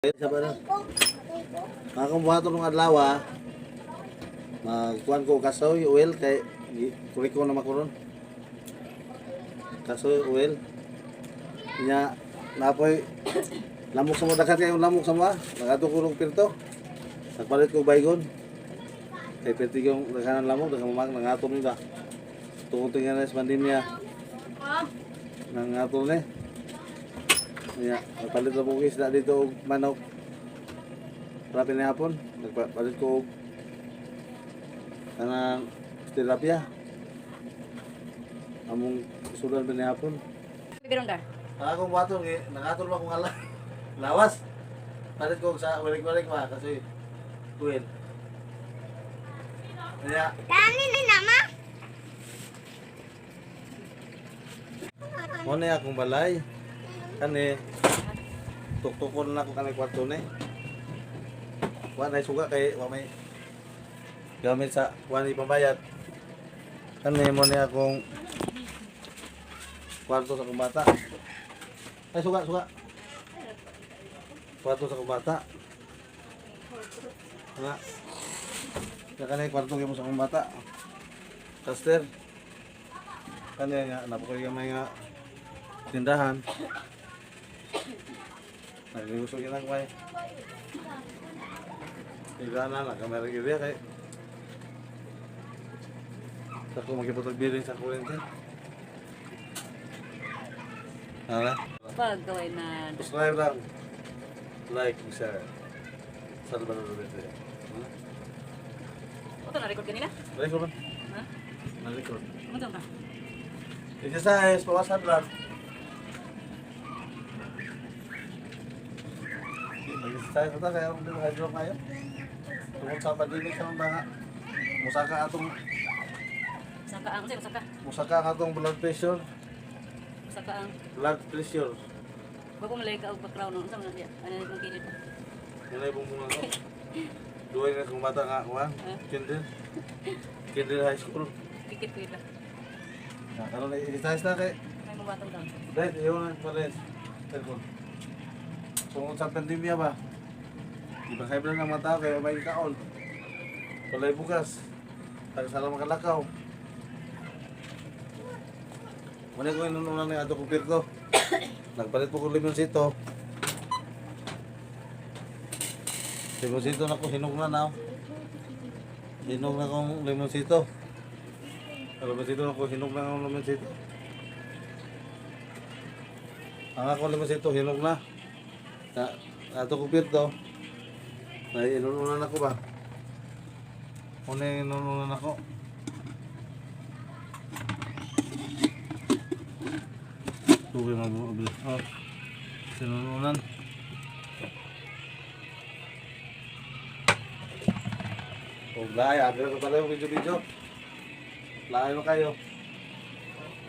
Sa ba akong buhaton ng adlaw ah. Magkuan ko kasoy oil kay kuriko na makuron. Kasoy oil. Nya napoy lamok sa mo, daghan kay lamok sa mo ah. Nagato ko og pirto. Nagpalit ko baygon. Kay pirti yung daghan ang lamok, daghan mamag nangatom ni ba. Tungod tingnan sa pandemya. Nangatom ni. Nya nagpalit na po ko isda dito og manok. Para pinahapon, nagpalit ko og kanang tilapia. Among sudan pinahapon. Bibirong dar. Ang akong wato, nangatol ba akong ala. Lawas. Palit ko sa walik-walik ba kasi tuwin. Kaya, Tani ni nama. mo na akong balay. Kani, tuktukon na ako kani kwarto ni. Wa na suga kay wa may gamit sa wa ni pambayad. Kani mo na akong kwarto sa akong bata. Ay, suga, suga. Kwarto sa akong bata. Nga. Kaya kani kwarto kay mo sa akong bata. Caster. Kani nga napokoy gamay nga tindahan. Naglilusog yun ang may. Iba na lang, kamera area kay. Sa ko magkipatag-billing sa kuryente. Ano? Pag gawin na Subscribe lang. Like and share. Salvador Rubete. Ano? Ito na record kanina? Record ba? Ha? Na-record. Ano ka? Exercise, pawasan lang. Mag-exercise na kaya kung hydro kayo. Tungkol sa pandemic sa mga musaka atong Saka ang sino saka? Musaka ang atong blood pressure, Saka ang blood pressure. bago malay ka og background no. Unsa man na siya? Ano yung kilid? Nilay pong mga ko. Duhay na kong bata nga kuha. Kinder. Kinder High School. Pikit ko ila. Karon exercise na kay. May mabatong daw. Dahil iyon na pala. Cellphone. Tungkol sa pandemya ba? Di ba kayo ng mga tao kaya may kaon. Walay bukas. Tagsala makalakaw. Muna ko inununan ng ato kong pirto. Nagpalit po ko limonsito. Limonsito na ko, hinog na na. Hinog na kong limonsito. Limonsito na ko, hinog na akong limonsito. Ang ako limonsito, hinog na. Na, ato kong pirto. Na inununan ako ba? Una yung inununan ako. Tubig mabuo. Oh. Sinununan. Og laay, adre ko pala yung video-video. Laay mo kayo.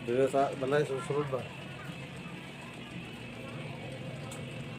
Dito sa balay, susunod ba?